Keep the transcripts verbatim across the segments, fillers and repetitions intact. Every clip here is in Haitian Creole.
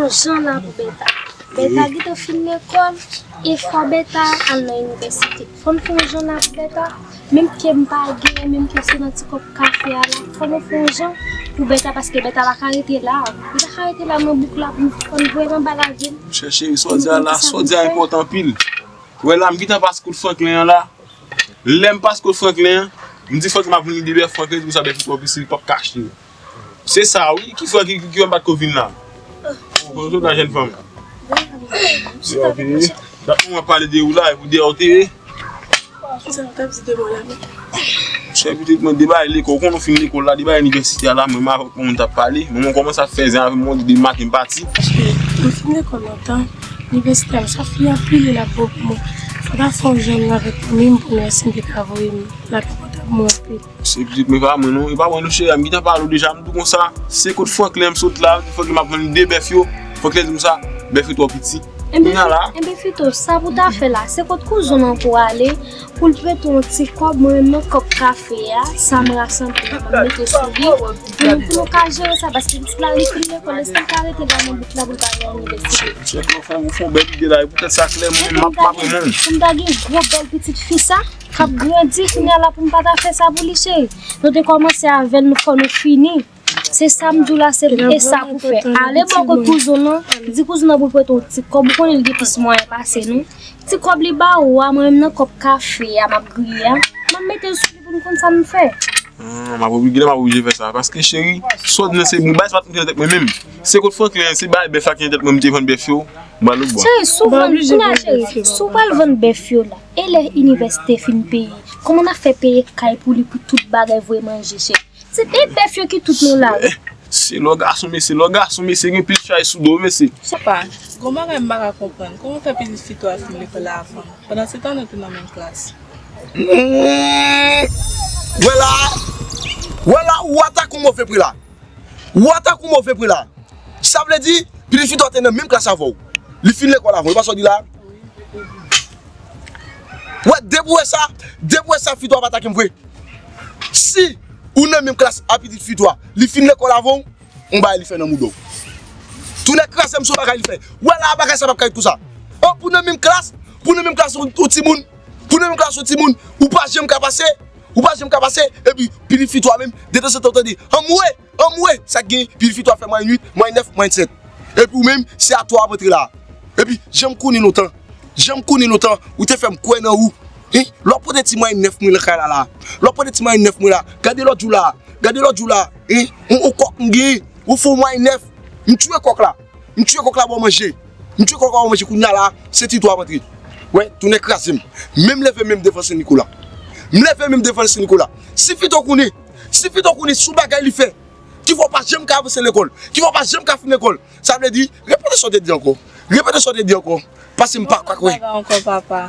Jan la pou Beta. Beta gentan fin lekòl, e fò Beta al nan inivèsite. Fò n fè yon jan la pou Beta. Menm ke m pa gen, menm ke se nan ti kòb kafe a la, fò nou fè yon jan pou Beta, paske Beta pa ka rete la. Li pa ka rete la nan bouk la pou fò n voye l anba lavil. Monchè cheri, sa w di a la, sa w di a enpòtan anpil. Wè la, m gentan pase kote Franklin an la. Lè m pase kote Franklin an, m di Franklin m ap vin li de bèf, Franklin di m sa bèf li twò piti, li p ap ka achte. Se sa wi ki fè ki, ki, ki fè m pa t ko vin la. Bonjou la jèn fanm. Sa pou mwen pale de ou la, epi de ou te ye. Sa w t ap di de mwen la menm? Chè pitit mwen de bagay lekòl, ou konnen w fin lekòl la, de bagay inivèsite a la, mwen menm avèk moun t ap pale, mwen mwen kòmanse ap fè zen avè mwen de maten m pati. M fin lekòl lontan, inivèsite a sa fi anpil e l ap bon pou mwen. Fò ta fè yon jan avèk fanmi m pou nou wè si m te ka voye m. L ap enpòtan pou mwen anpil. Se pitit mwen pa mwen non, e pa mwen non cheri, m gentan pale w deja, m di w konsa, se kot Franklin m sot la, m di Franklin m ap vann de bèf yo, Franklin di m sa, bèf yo twò piti. Enben, Kounye a la. Enben Fito, sa pou ta fè la, se kot kouzin w an pou ale, pou l prete w yon ti kòb, mwen menm nan kòb kafe a, sa m rasanble a, m ap mete sou li, pou nou, pou nou ka jere sa, paske pitit la, li fin lekòl, èske l ka rete la nan bouk la pou l pa al inivèsite? Chèf mwen fè yon, fè yon bèl ide la, e poutèt sa klè, mwen menm, m ap, m ap renmen w. Pou m ta gen gwo bèl pitit fi sa, k ap grandi, kounye a la pou m pa ta fè sa pou li, cheri. Nou te kòmanse avè l, nou fò nou fini. Se sa m di w la, se e sa pou fè. Ale bò kot kouzin w nan, di kouzin w nan pou l prete w ti kòb, ou konnen l gen plis mwayen pase nou. Ti kòb li ba ou a, mwen menm nan kòb kafe a m ap griye a, m ap mete l sou li pou n konn sa n fè. Ah, m ap oblije, m ap oblije fè sa. Paske cheri, sa w di nan se bon, bagay sa pa t nan tèt mwen menm. Se kot Franklin an, se bagay bèf la ki nan tèt mwen, m te vann bèf yo, m ba l lòt bò. Cheri, si w vann, kounye a cheri, si w pral vann bèf yo la, e lè inivèsite fin peye, kòman n ap fè peye kay pou li, pou tout bagay, voye manje, cheri? Se de bèf yo ki tout nou la wi. Se lò gason mesye, lò gason mesye, gen pil chay sou do mesye. Papa, gon bagay m pa ka konprann. Kòman fè pitit fi to a fin lekòl la avan m? Pandan se tan nou te nan menm klas. Hmm. Wè la, wè la, ou atake yon move pri la. Ou atake yon move pri la. Sa vle di, pitit fi to a te nan menm klas avè w. Li fin lekòl avan w. E pa sa w di la? Wè, depi w wè sa, depi w wè sa, fi to a pa atake m vre. Si ou nan menm klas a pitit fi to a, li fin lekòl avan w, yon bagay li fè nan mouda w. Tounen kraze m sou bagay li fè. Wè la, bagay sa p ap ka ret konsa. Oh, pou nan menm klas, pou nan menm klas yon, yon timoun, pou nan menm klas yon timoun, ou pa janm ka pase, ou pa janm ka pase, epi pitit fi to a menm, detanzantan ou tande, anmwe, anmwe, sa k gen, pitit fi to a fè mwayèn uit, mwayèn nèf, mwayèn sèt. Epi ou menm, se atò w ap antre la. Epi, jan m konnen lontan, jan m konnen lontan, ou te fè m kwè nan ou. Hein? Lè w pote ti mwayèn nèf mwen lakay la la. Lè w pote ti mwayèn nèf mwen la. Gade lòt jou la. Gade lòt jou la. Hein? On, on kòk m genyen. Ou fè on mwayèn nèf. M tiye kòk la. M tiye kòk la ba w manje. M tiye kòk la ba w manje. Kounye a la, se ti to ap antre. Wè, tounen kraze m. Men m leve men m devan Sen Nikola. M leve men m devan Sen Nikola. Si Fito konnen, si Fito konnen sou bagay li fè, ki fè w pa janm ka avanse lekòl, ki fè w pa janm ka fin lekòl, sa vle di, repete sa w te di ankò. Repete sa w te di ankò. Paske m pa ka kwè. Yon bagay ankò, papa.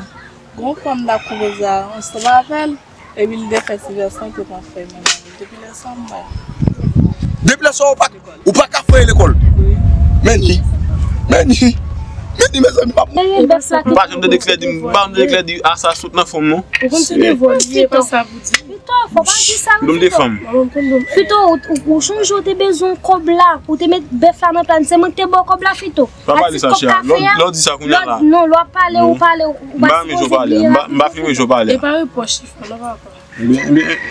Gon fanm m t ap koze a ansanm avè l, epi li te fè ti vès lan, te pran fèy mwen nan men l. Depi lè sa, m pa. Depi lè sa, ou pa, ou pa ka fè lekòl. Wi. Men ni. Men ni. Men ni, mezanmi, m ap. Dèyè bèf la. M pa janm tande Klè di, m pa janm tande Klè di, a sa sot nan fanm non. Ou konn se de vòl li ye, pa sa pou di. Fito, fò pa di sa, wi, Fito. Dom de fanm. Fito, ou, ou, ou chonje ou te bezwen kòb la, ou te met bèf la nan plani, se mwen ki te ba w kòb la, Fito. Pa pale sa, chè. Lè w di sa kounye a la. Non, lè w ap pale, ou pale, ou pa sipoze bliye rapid. M pa fin jan w pale. E pa repwòch li fè, non, papa.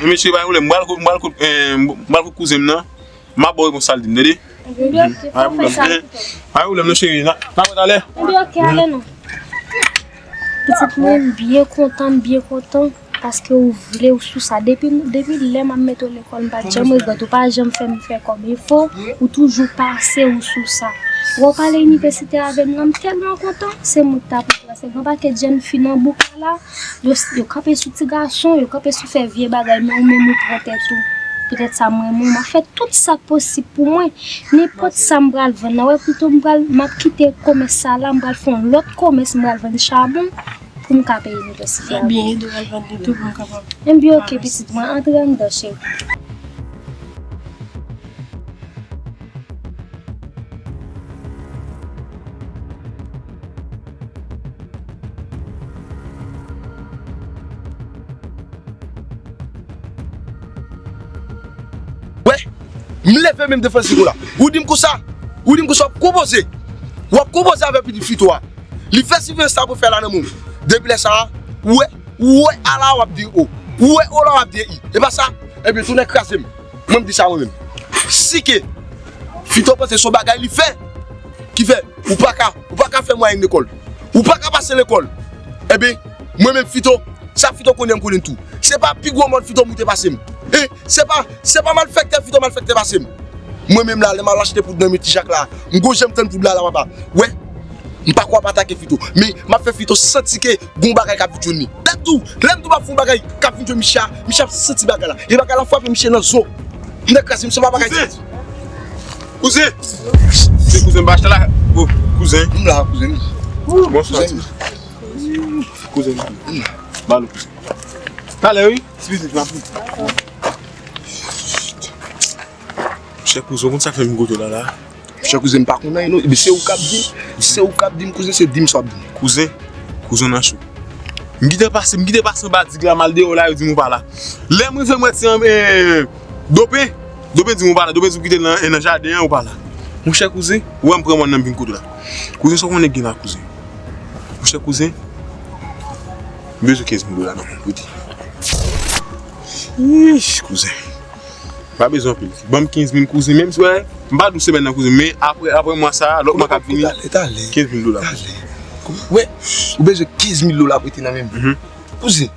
Mesye, pa gen pwoblèm. M pral kot, m pral kot, eh, m pral kot kouzen m nan. M ap ba w repons sa l di m, tande? Ebyen, ok, fò w fè sa. Pa gen pwoblèm, non, cheri. N a, n a wè talè. Ebyen, ok, ale non. Pitit mwen, m byen kontan, m byen kontan, paske ou vle, ou sou sa. Depi, depi lè m ap mete w lekòl, m pa t janm regrèt, ou pa janm fè m fè kòb efò, ou toujou pase, ou sou sa. Wè w pale inivèsite avè m nan, m tèlman kontan, se mout ta pou se gen yon pakèt jèn fi nan bouk la, la, yo, yo kanpe sou ti gason, yo kanpe sou fè vye bagay, men ou menm ou pran tèt ou. Poutèt sa, mwen, mwen, m ap fè tout sa k posib pou mwen. Nenpòt sa m pral vann nan, wè, pito m pral, m ap kite komès sa la, m pral fè yon lòt komès, m pral vann chabon pou m ka peye inivèsite a. Ebyen, ede w al vann li tou pou m kapab. Ebyen, ok, pitit mwen, antre anndan, cheri. Wè, m leve men m defann Nikola. Ou di m konsa, ou di m konsa, w ap konpoze. W ap konpoze avèk pitit Fito a. Li fè siveyans sa pou fè la nan moun. Depi lè sa a, ou wè, ou wè a la w ap di o. Ou wè o la w ap di i. E pa sa? Ebyen, tonnè kraze m. Mwen m di sa mwen menm. Si ke Fito panse se yon bagay li fè, ki fè, ou pa ka, ou pa ka fè mwayèn lekòl. Ou pa ka pase lekòl. Ebyen, mwen menm Fito, sa Fito konnen m konnen tou. Se pa pi gwo mòn Fito moute pase m. E, se pa, se pa malfektè Fito malfektè pase m. Mwen menm la, lè m al achte poud nan men Ti Jak la, m gon jan m tann poud la la, papa. Wè, m pa kwè ap atake Fito. Men, m ap fè Fito santi ke gon bagay k ap vin jwenn li. Lè m di w, lè m di w m ap fè yon bagay k ap vin jwenn misye a, misye ap santi bagay la. E bagay la frape misye nan zo. M nan kraze, misye pa bagay ti. Kouzen! Se kouzen m pa achte la. Oh, kouzen. M la, kouzen. Bonswa. Kouzen. Kouzen. Ba nou kouzen. Talè wi, ti pitit m ap vin. Chè kouzen, ou konn sa k fè m vin kote w la la? Chè kouzen, m pa konn anyen non. Ebyen, se ou k ap di m. Se ou k ap di m, kouzen, se di m sa w ap di m. Kouzen, kouzen nan cho. M kite pase, m kite pase anba dig la, m al deyò la, yo di m ou pa la. Lè m rive, m wè ti an, eh, Dopen, Dopen di m ou pa la, Dopen di m kite nan, eh, nan jaden an, ou pa la. Monchè kouzen, ou wè m pran mòn nan m vin kote w la. Kouzen, sa w konnen gen la, kouzen? Monchè kouzen, m bezwen kenz mil dola nan men w, wi. Ish, kouzen. Pa bezwen anpil. Ban m kenz mil kouzen, menm si, wè, m pa di w semèn nan kouzen, men apre, apre mwa sa a, lòt mwa k ap vini, kenz mil dola. Wè, ou bezwen kenz mil dola pou rete nan men m. Kouzen.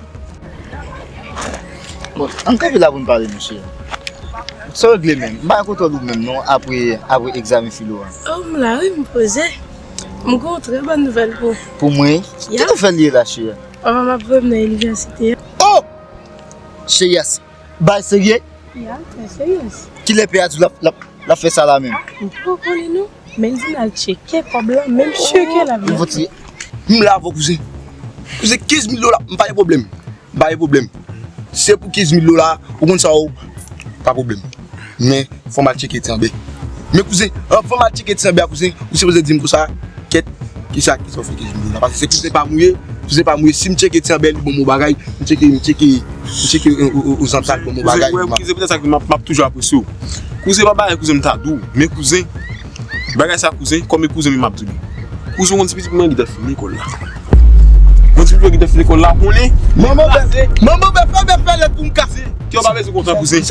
Bon, ann kanpe la pou n pale, mesye. Sa w regle menm? M pa gen kontwòl ou menm non, apre, apre egzamen filo a. Oh, m la wi, m poze. M gen yon trè bòn nouvèl pou ou. Pou mwen? Ki nouvèl li ye la, cheri? Papa m ap voye m nan inivèsite a. Oh! Cheri a, bay serye? Ya, trè serye. Kilè pè a di w l ap, l ap, l ap fè sa la menm? Ah, m poko konnen non. Men l di m al tcheke kòb la, menm cheke l ap vin. M la avè w, kouzen. Kouzen, kenz mil dola, m pa gen pwoblèm. M pa gen pwoblèm. Se pou kenz mil dola, ou konn sa w, pa pwoblèm. Men, fò m al tcheke ti anbè. Men kouzen, anvan m al tcheke ti anbè a, kouzen, ou sipoze di m konsa, kèt, kisa, kisa w fè kenz mil dola? Paske se kouzen pa m ou ye, kouzen pa m ou ye, si m tcheke ti anbè, li ban m yon bagay, m tcheke, m tcheke, m tcheke, o, o, o, ozanta, li ban m yon bagay. Kouzen, kouzen, poutèt sa ke m ap, m ap toujou apresye w. Kouzen, pa bagay kouzen m ta di w, men kouzen, bagay sa kouzen, kòm e kouzen m ap di w li. Kouzen, yon ti pitit mwen ki ta fin lekòl la. Yon ti pitit mwen ki ta fin lekòl la, konnen. Manman bèf, manman bèf, fè bèf fè lèt pou m kase. Kè w pa bezwen kontan kouzen.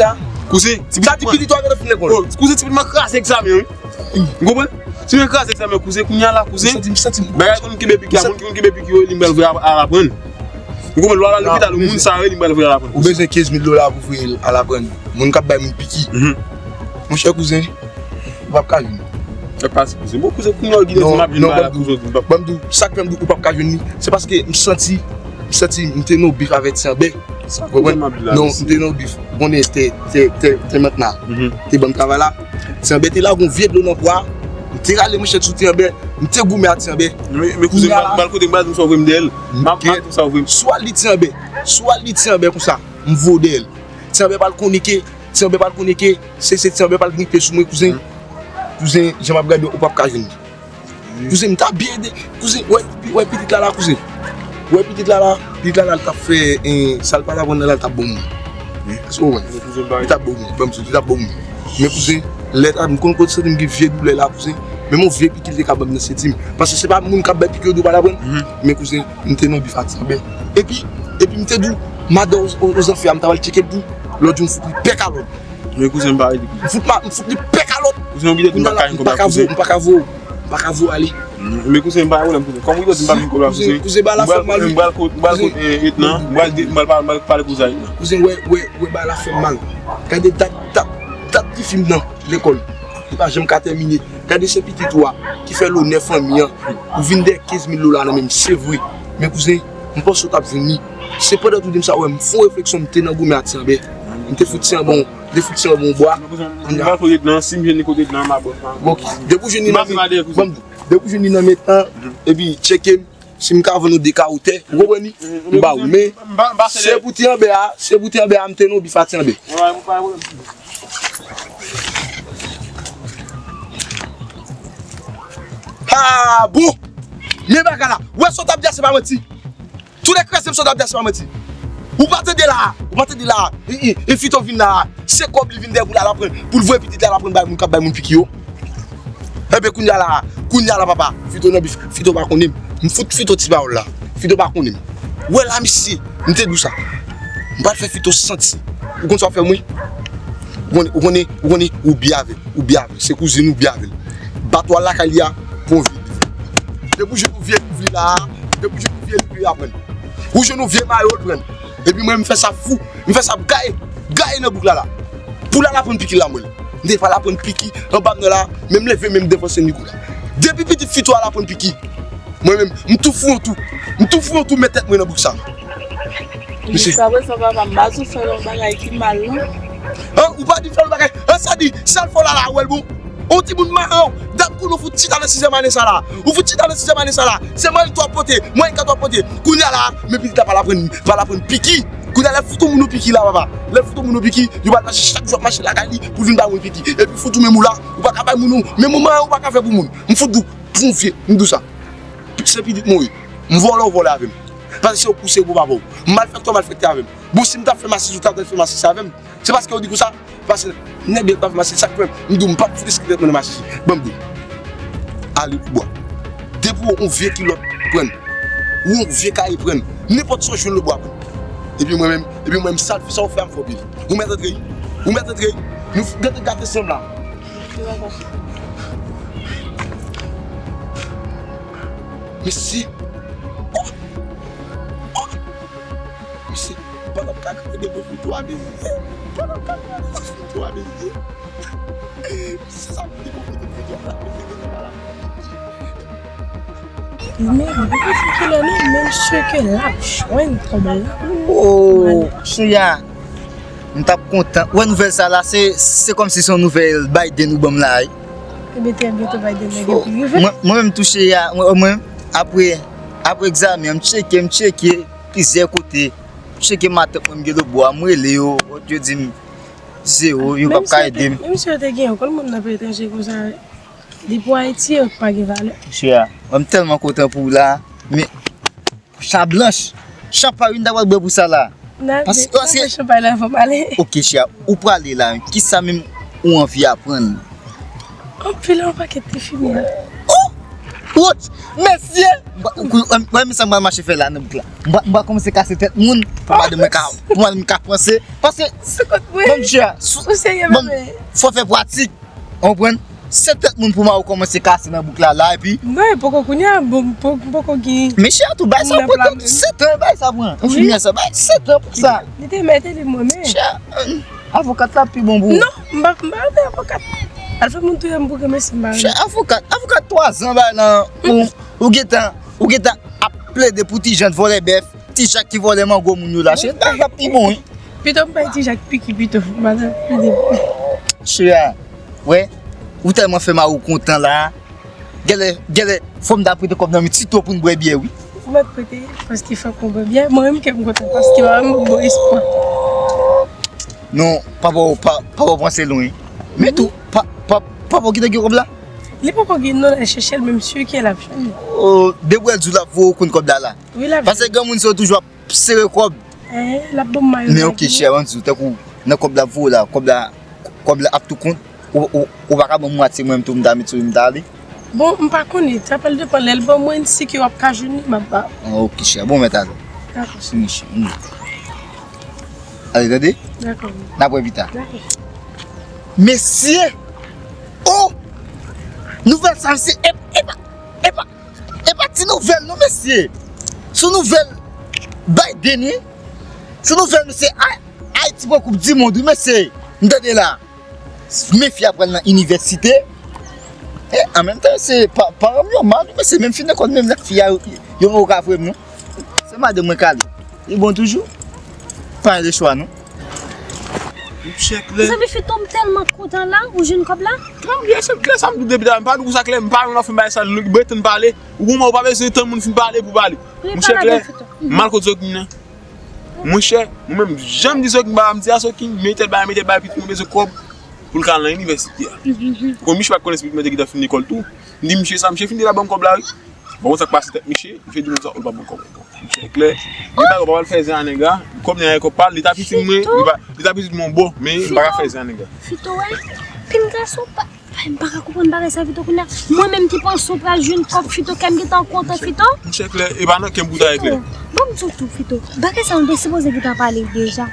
Kouzen, ti pitit mwen. Sa di pitit ou a gentan fin lekòl. Oh, kouzen, ti pitit mwen kraze egzamen wi. Ou konprann? Ti mwen kraze egzamen kouzen, kounye a la kouzen. M santi, m santi. Bagay konn kenbe piki a, moun ki konn kenbe piki yo, li m pral voye al aprann. Ou konprann? Lwa la lopital, moun sa yo, li m pral voye al aprann. Ou bezwen kenz mil dola pou voye l al aprann. Moun k ap bay moun piki. Monchè kouzen, ou p ap ka jwenn. Fè pase kouzen. Bon, kouzen, kounye a w gen de ti m ap vin bay la kouzen. Ban m di w, sa k fè m di w ou p ap ka jwenn li, se paske m santi, m santi m te nan bif avè ti anbè. Ou konprann? Non, m te nan bif. Ou konnen te, te, te, te mentna. Te ban m travay la. Ti anbè te lage yon vye dlo nan pwa. M te rale manchèt sou ti anbè. M te goumen ak ti anbè. Men, men kouzen, m pral, m pral kote, m pral di w sa w voye m dèyè l. M ap, m ap di w sa w voye m. Swa li ti anbè. Swa li ti anbè konsa. M voye w dèyè l. Ti anbè pral konnen ke, ti anbè pral konnen ke, se, se ti anbè pral gripe sou mwen, kouzen. Kouzen, jan m ap gade w, ou p ap ka jwenn li. Kouzen, m ta byen ede. Kouzen, wè, wè pitit la la, kouzen. Wè pitit la la, pitit la la, l t ap fè, eh, sa l pa t aprann nan la, l t ap bon moun. Èske w konprann? Li t ap bon moun, ban m di w, li t ap bon moun. Men kouzen, lè ta, m konn kote santi m gen vye doulè la, kouzen. Menm yon vye piki li te ka ban m nan senti m. Paske se pa moun k ap bay piki yo di w pa t aprann. Men kouzen, m te nan bif ak ti anbè. Epi, epi m te di w, madan o, o, o zanfè a, m ta pral tcheke l tou. Lòt jou m fout li pè kalòt. Men kouzen m pa rete kouzen. M fout ma, m fout li pè kalòt. Kouzen ou kite di m pa ka jwenn kòb la kouzen. M pa ka voye w. M pa ka voye w ale. Men kouzen m pa gen pwoblèm kouzen. Kòm ou kite di m pa jwenn kòb la kouzen. Kouzen ba la fè mal wi. M pral kot, m pral kot, eh, etnan. M pral di, m pral pale, m pral pale kouzen a etnan. Kouzen wè, wè, wè ba la fè mal. Gade dat, dat, dat ki fim nan lekòl. Li pa janm ka tèmine. Gade se pitit ou a ki fè lonè fanmi an. Ou vin dèyè kenz mil dola nan men m, se vre. Men kouzen, m panse w t ap jwenn li. Se pandan tou di m sa, wè, m fè yon refleksyon, m te nan goumen ak ti anbè. M te fout ti anbè, m te fout ti anbè yon bwa. Kounye a. M pa kote nan, si m jwenn li kote nan, m a bò. Bon, depi w jwenn li nan men, ban m di, depi w jwenn li nan men tan, epi tcheke m, si m ka vann ou de kawo tè, ou konprann li? M ba ou, men se pou ti anbè a, se pou ti anbè a, m te nan yon bif ak ti anbè. Ha, bon! Men bagay la, wè sa w t ap di a, se pa manti. Tou lè kraze m sa w t ap di a, se pa manti. Ou pa tande la, ou pa tande la. E, e, e Fito vin la, se kòb li vin dèyè pou l al aprann, pou l voye pitit la al aprann bay moun k ap bay moun piki yo. Enben, kounye a la, kounye a la, papa, Fito nan bif, Fito pa konnen m. M fout Fito ti pawòl la. Fito pa konnen m. Ou wè la, misye, m te di w sa. M pral fè Fito santi. Ou konn sa w ap fè m, wi? Ou konnen, ou konnen, ou konnen, ou byen avè l, ou byen avè l. Se kouzin ou, byen avè l. Ba twa lakay li a, pou yon vye livre. Depi w jwenn yon vye livre la, depi w jwenn yon vye livre, li aprann. Ou jwenn yon vye mayo, l pran. Epi mwen, m fè sa fou, m fè sa gaye, gaye nan bouk la la. Pou l al aprann piki la, mwen. M te pral aprann piki anba m nan la, men m leve, men m defanse Nico la. Depi pitit Fito al aprann piki, mwen menm, m tou fou an tou. M tou fou an tou, met tèt mwen nan bouk sa. Mesye. Jiskaprezan, papa, m pa sou fè yon bagay ki mal, non. An, ou pa di fè yon bagay. An, sa di, sa l fè w la la, ou wè l bon. On timoun mayon, dat kounye ou fout chita nan sizyèm ane sa la. Ou fout chita nan sizyèm ane sa la. Se mwen ki t w ap pote, mwen ki t w ap pote. Kounye a la, men pitit la pral aprann, pral aprann piki. Kounye a lè fout yon moun ou piki la, papa. Lè fout yon moun ou piki, yo pral mache chak jou ap mache lakay li pou vin bay moun piki. Epi fout ou menm ou la, ou pa ka bay moun ou, menm ou manyen ou pa ka fè pou moun. M fout di w, pou yon vye, m di w sa. Se pitit mwen wi. M vòlè ou vòlè avè m. Paske se ou pouse pou papa w. M malfektè ou malfektè avè m. Bon, si m t ap fè masisi, ou t ap fè masisi avè m. Se paske ou di konsa, paske nèg yo t ap fè masisi, sa k fè m di w m p ap fout eski tèt mwen nan masisi. Ban m di w. Ale pi bwa. Depi w yon vye kilòt pran, ou yon vye kaye pran, nenpòt sa w jwenn lòtbò a pran. Epi mwen menm, epi mwen menm, sa l fè, sa w fè a m fè w peye. Ou mèt antre wi. Ou mèt antre wi. Nou f-, gade gate sanm la. Mesye. Oh! Oh! Mesye, pandan m ka kriye devan Fito a, mesye. Pandan m ka kriye devan Fito a, mesye. Mesye, sa m di pou Fito a la, mesye, genlè pa la. Men, men, men, men, sè ke l ap jwenn kòb la. Oh, cheri a, m t ap kontan. Ou wè nouvèl sa la, se, se kòmsi se yon nouvèl Biden ou ban m la, wi. Ebyen, trè byento Biden nan gen pou rive. Mwen, mwen menm tou cheri a, mwen, mwen, apre, apre egzamen an, m tcheke, m tcheke plizyè kote. M tcheke matant mwen, m gen lòtbò a, m rele yo, yo di m zewo, yo p ap ka ede m. Menm si yo te gen yon konn moun nan peyi etranje konsa, depi w Ayiti, yo pa gen valè. Cheri a, mwen, m tèlman kontan pou ou la, men Chablanch, chanpay wi m ta pral bwè pou sa la. Paske, paske chanpay la, fò m ale. Ok, cheri a, ou prale la, kisa menm ou anvi aprann? Anpil, yon pakèt ti fimi la. Oh! Wouch! Mesye! Mwen, mwen, sa m pral mache fè la nan bouk la. M pral, m pral kòmanse kase tèt moun, pou madanm mwen ka, pou madanm mwen ka panse. Paske, bon, cheri a, ou serye, bon, fò fè pratik. Ou konprann? Se tèt moun pou mari w kòmanse kase nan bouk la la, epi. Non, e poko kounye a, bon, m po-, m poko gen. Men cheri a tou, bay sa pran tou, sèt an, bay sa pran. Enfimyè sa, bay sèt an pou sa. Li te mete li mwen, men. Cheri a, avokat la pi bon pou ou. Non, m pa, m pa renmen avokat. Al fè moun touye m pou granmesi, m pa renmen. Cheri, avokat, avokat twa zan bay lan, ou, ou gentan, ou gentan ap plede pou ti Jan vòlè bèf. Ti Jak ki vòlè mango moun yo la, cheri, bagay la pi bon, wi. Pito m bay Ti Jak piki pito, madan pito. Cheri a, wè, ou tèlman fè mari w kontan la. Genlè, genlè, fò m ta prete kòb nan men Tito pou n bwè byè, wi. Ou mèt prete, paske fòk mwen bwè byè. Mwen menm kè m kontan, paske mwen menm m bon espwa. Non, papa w, pa, papa w panse lwen. Men tou, pa, pa, papa w ki te gen kòb la? Li poko gen non, l al chèche l, men m si ke l ap jwenn li. Oh, depi w wè l di w l ap voye w konn kòb la la. Wi, l ap jwenn. Paske granmoun sa yo toujou ap sere kòb. Eh, l ap ban m mayo. Men ok, chè, ban m di w, tankou nan kòb l ap voye w la, kòb la, kòb la ap tou kont, ou, ou, ou pa ka ban m mwatye mwen menm tou m ta met sou li m ta ale? Bon, m pa konnen, sa pral depann lè l ban mwen, si ke w ap ka jwenn li, m ap ba w. Ah, ok, chè, bon, mèt ale. Dakò. Si, chè, mm. Ale, tande? Dakò. N ap wè pita. Dakò. Mesye! Oh! Nouvèl sa, mesye, e, e pa, e pa, e pa ti nouvèl non, mesye. Se nouvèl Biden, wi. Se nouvèl, mesye, Ay-, Ayiti pran koup di mond, wi, mesye. M tande la. Men fi a pral nan inivèsite. E, an menm tan, se pa, paran m yo mal, wi, mesye, menm fin lekòl, menm lè fi a, yo, yo, yo pa ka vre m non. Se madanm mwen k ale. Li bon toujou. Pa gen lechwa non. Mouche klè. Mezanmi, Fito, m tèlman kontan la, ou jwenn kòb la? Tan byen, se klè sa m di w depi talè. M pa di w sa klè, m pa renmen lè w fin bay sa, nou gentan pale. Ou konprann, ou pa bezwen tann moun fin pale pou pale. Mouche klè, m al kot Zoking nan. Monchè, mwen menm, jan m di Zoking pa m di a Zoking, mete l bay, mete l bay pitit mwen bezwen kòb pou l ka al nan inivèsite a. Bon, miche pa t konnen si pitit mwen te gentan fin lekòl tou. M di miche sa, miche fin deja ban m kòb la, wi. Bon, sa k pase tèt miche, miche di konsa, ou l pa ban m kòb ankò. Miche klè. Li pa, ou pa pral fè zen a nèg la. Kòb nèg la, kòb pa l, li ta pitit mwen, li pa, li ta pitit mwen bon, men li pa ka fè zen a nèg la. Fito, wè, pinga sou pa. Ay, m pa ka konprann bagay sa, Fito, kounye a. Mwen menm ki panse w pral jwenn kòb, Fito, kè m gentan kontan, Fito. Monchè Klè, e pa nan kè m pou ta ye Klè. Fito, ban m di w tou, Fito. Bagay sa, nou te sipoze gentan pale deja.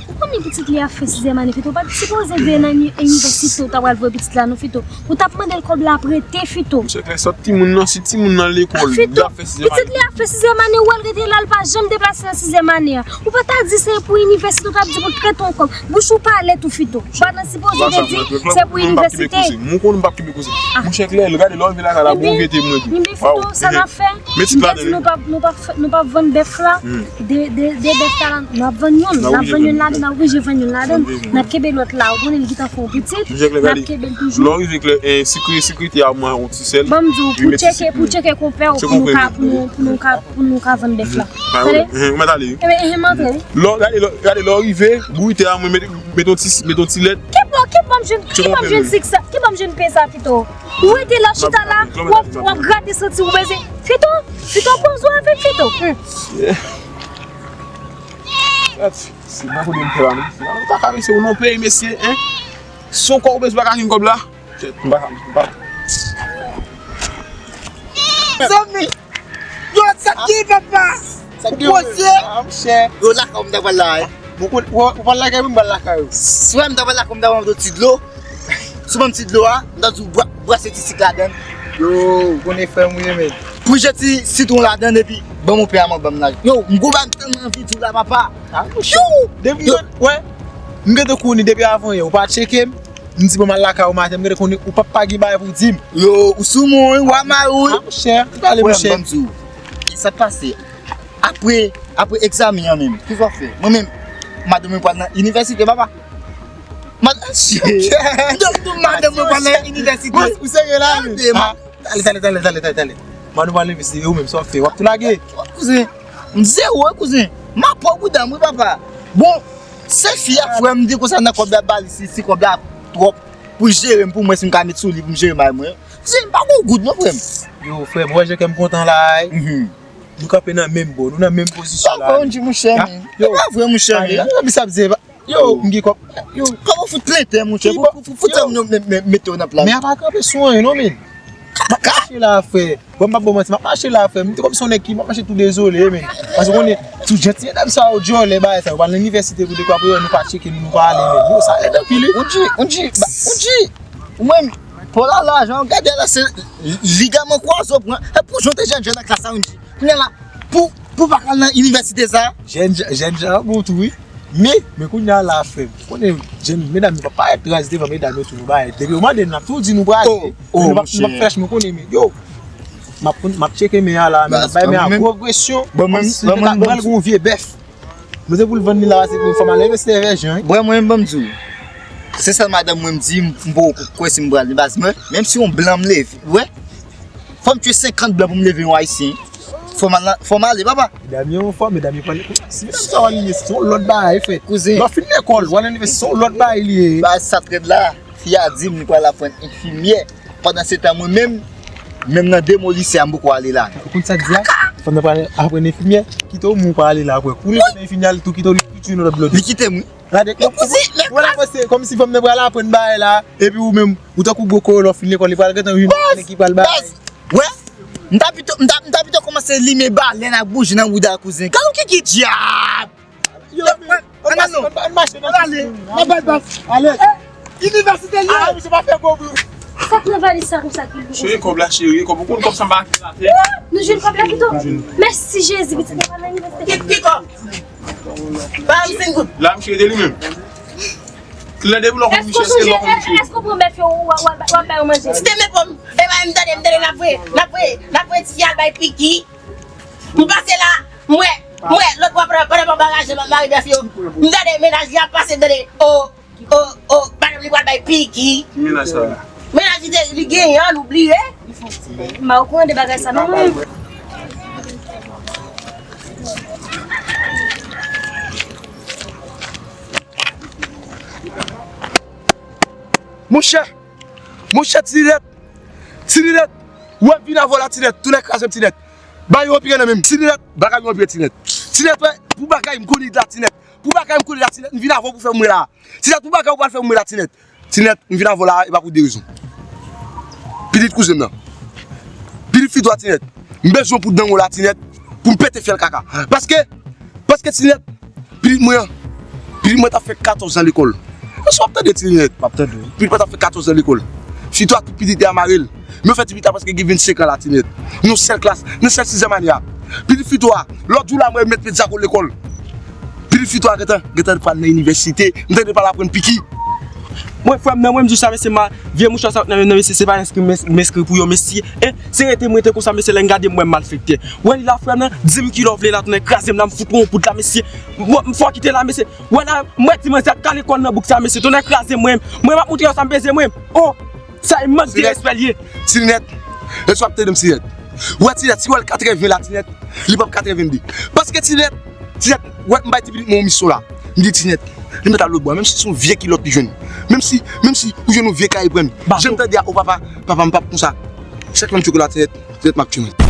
Ou konnen pitit li ap fè sizyèm ane, Fito. Ou pa t sipoze veye nan ini-, inivèsite ou ta pral voye pitit la, non, Fito. Ou t ap mande l kòb la prete, Fito. Monchè Klè, sòt timoun nan, si timoun nan lekòl, li ap fè sizyèm ane. Pitit li ap fè sizyèm ane, ou wè l rete la, l pa janm deplase nan sizyèm ane a. Ou pa ta di se pou inivèsite, ou t ap di pou l prete yon kòb. Bouch ou pale tou, Fito. Ou pa nan sipoze te di se pou inivèsite. Mwen konn m p ap kenbe koze. Monchè Klè, gade lè w rive lakay la, bon, rete mwen di. Ebyen, Fito, sa n ap fè? M te di nou p ap, nou p ap fè, nou p ap vann bèf la. De, de, de bèf la, n ap vann youn. N ap vann youn ladan, n ap oblije vann youn ladan. N ap kenbe lòt la. Ou konnen li gentan fè yon pitit. N ap kenbe l toujou. Lè w rive Klè, eh, sekre-, sekretè a mwen yon ti sèl. Ban m di w, pou tcheke, pou tcheke konpè w, pou nou ka, pou nou, pou nou ka, pou nou ka vann bèf la. Tande? Ou mèt ale, wi. Ebyen, eh, m antre, wi. Lè w, gade, lè w, gade, lè w rive, bouyitè a mwen, mete, mete yon ti, mete yon ti lèt. Ki bò, ki bò m jwenn, ki bò m jwenn sik sa, ki bò m jwenn pen sa, Fito? Ou rete la, chita la, w ap, w ap grate santi w bezwen. Fito, Fito, poze w avè m, Fito. Hum. Se bon kote m fè la, non? Ou pa ka mesye, ou nan peyi, mesye, en? Se yon kòb ou bezwen, pa ka jwenn kòb la? Tchèt, m pa, m pa. Zanmi, yo, sa ki papa? Sa ki poze? Ah, monchè. Yo, lakay ou m ta pral la, eh. Bon, ou, ou, ou pral lakay mwen, m pral lakay ou. Si w wè m ta pral lakay ou, m ta pral yon ti dlo. Si w ban m ti dlo a, m ta di w bwa-, bwase ti sik ladann. Yo, ou konnen frè m ou ye, men. Pou jete ti sitwon ladann epi ban m yon pen a mango m la. Yo, m gwo ba m tèlman anvi di w la, papa. Ah, monchè. Depi yo, wè, m gentan konnen depi avan yè, ou pa tcheke m. M di bon, m al lakay ou maten, m gentan konnen ou p ap pa gen bagay pou w di m. Yo, ou sou mwen, wi, w a mari, wi. Ah, monchè, pale, monchè. Frè m, ban m di w. Sa k pase? Apre, apre egzamen an menm, ki sa w fè? Mwen menm, madanm mwen pral nan inivèsite, papa. Mad-, m di w, m di w, madanm mwen pral nan inivèsite. Ou serye la, wi? Tande, ma- Tale, tale, tale, tale, tale, tale. Madanm pral leve, se ou menm, sa w ap fè? W ap tou lage? Kouzen, m zewo, wi, kouzen. M ap pran bouda m, wi, papa. Bon, se fi a, frè m, m di konsa nan kòb la, ba li, si, si kòb la twòp pou jere m, pou mwen, si m ka met sou li, pou m jere may mwen. Kouzen, m pa gon goud, non, frè m. Yo, frè m, ou wè jan kè m kontan la, wi. Nou kanpe nan menm bò, nou nan menm pozisyon la. Pa vre, monchè, men. Yo, pa vre, monchè, men. Yo, m gen kòb. Yo, kòman w fout plentè, monchè? Pou, pou, pou, pou tèm nou mete w nan plan. Men a pa kanpe sou anyen, non, men. M ap mache la, frè. Bon, m p ap ba w manti, m ap mache la, frè. M te kòm se yon nèg ki, m ap mache tou dezole, men. Paske w konnen, tou jan ti medam sa yo djòlè, bagay sa yo, pral nan inivèsite pou dekwa pou yo, nou pa tcheke, nou, nou pa ale, men. Yo, sa rèd anpil, wi. Ou di, ou di, ba, ou di. Ou menm, pou la, lajan, gade la, se ligaman kwaze w pran. E pou jan w te jèn, jèn nan klas la, ou di. Kounye a la, pou, pou pa ka al nan inivèsite sa. Jèn, jèn jan bon tou, wi. Men, men kounye a la, frè m, konnen jèn, medam yo pa parèt raz devan medam yo tou, nou ba, depi yo mande n, n ap tou di nou prale. Men nou p ap, nou p ap fè, men konnen, men yo, m ap, m ap tcheke men an la, men n ap bay men an gwo presyon, kòmsi se te ta pral gon vye bèf. Nou se pou l vann li la, se pou fò m al envesti avè jan, wi. Bwè, mwen menm, ban m di w. Se sèl madanm mwen m di, m, m poko kwè si m pral li, baz mwen, menm si yon blan m leve, wè. Fò m tchwe senkant blan pou m leve yon ayisyen. Fò m al, fò m ale, papa. Medam yo anfòm, medam yo pale. Si medam sa w al li ye, se yon lòt bagay, frè. Kouzen. Lè w fin lekòl, w al inivèsite, se yon lòt bagay li ye. Baz sa t rèd la, fi a di m li pral aprann enfimyè. Pandan se tan mwen menm, menm nan de mo lise a m poko ale la. Ou konn sa k di a? Pandan pral aprann enfimyè, kite w mou pa ale la apre. Kou li konn enfimyè al tou kite w li tou tchwe nan lòt blòdye. Li kite m wi. Gade kòm, wè la panse kòmsi fanm nan pral aprann bagay la, epi ou menm, ou tankou gwo kolon lè w fin lekòl, li pral gentan vin nèg ki pral bagay. Wè, m ta pito, m ta, m ta pito kòmanse limen balèn ak bouji nan bouda kouzen. Gade yon kiki dyab! Yo, ann, ann, ann mache nan ale, nan bal bas. Ale. Inivèsite li ye. Ah, misye pa fè gwo bri. Sa k nan valiz sa konsa ki lou konsa? Cheri, kòb la, cheri, kòb ou konn kòb sa m pa kite atè. Nou jwenn kòb la pito. Mèsi Jezi, pitit mwen pa nan inivèsite. Ki, ki kòb? Ba m senk goud. La, misye ede li menm. Kilè depi lò konn misye, se lò konn misye. Èske w pran bèf yo, w, w, w, w ap bay yo manje? Ti te men pòm. E ba m tande, m tande n ap voye, n ap voye, n ap voye ti fi al bay piki. M pase la, m wè, m wè, lòt bò pandan, pandan m ap anraje, m ap mare bèf yo. M tande mennaj li ap pase, m tande, o, o, o, madanm li pral bay piki. Ki mennaj sa la? Mennaj li te, li genyen an, l oubliye. M pa okouran de bagay sa, non, mwen. Monchè, monchè, Tinèt, Tinèt, wè vin avè w la, Tinèt, tou lè kraze m, Tinèt. Ba yo anpil nan men m. Tinèt, bagay yo anpil, Tinèt. Tinèt, wè, pou bagay m konnen la, Tinèt. Pou bagay m konnen la, Tinèt, m vin avè w pou fè m wè la. Tinèt, pou bagay ou pral fè m wè la, Tinèt. Tinèt, m vin avè w la, e pa pou de rezon. Pitit kouzen m nan. Pitit fi twa Tinèt. M bezwen pou dan w la Tinèt. Pou m pete fyèl kaka. Paske, paske Tinèt, pitit mwen an, pitit mwen ta fè katòz an lekòl. Èske w ap tande Tinèt? M ap tande wi. Pitit mwen ta fè katòz an lekòl. Fi twa tout pitit li a mare l. Men w fè ti pitit la paske gen vennsenk an la Tinèt. Nan sèl klas, nan sèl sizyèm ane a. Pitit fi twa, lòt jou la mwen met pitit sa kot lekòl. Pitit fi twa gentan, gentan pral nan inivèsite, m tande pral aprann piki. Mwen frè m nan, mwen m di w sa mesye, ma vye mouchwa sa nan men nan mesye, se pa enskri m enskri pou yo mesye. E se rete m rete konsa mesye, lè m gade m wè m malfektè. Wè li la frè m nan, di m ki lè w vle la tounen kraze m la, m fout ou yon kout la mesye. Mwen m fò kite la mesye. Wè la, mwen di manzè ap kale kò l nan bouk sa mesye, tounen kraze m mwen. Mwen m ap moutre yo sa m peze mwen. Oh! Sa e mank de respè l ye. Tinèt, èske w ap tande m Tinèt? Wè Tinèt, si w wè l katreven la Tinèt, li p ap katreven de. Paske Tinèt, Tinèt, wè m bay ti pitit mwen yon misyon la. M di Tinèt, li mèt al lòt bò, menm si se yon vye kilòt li jwenn. Menm si, menm si ou jwenn yon vye kay pran. Jan m tande a, o papa, papa m p ap konsa. Chak lè m tchoke la Tinèt, Tinèt m ap tchoke.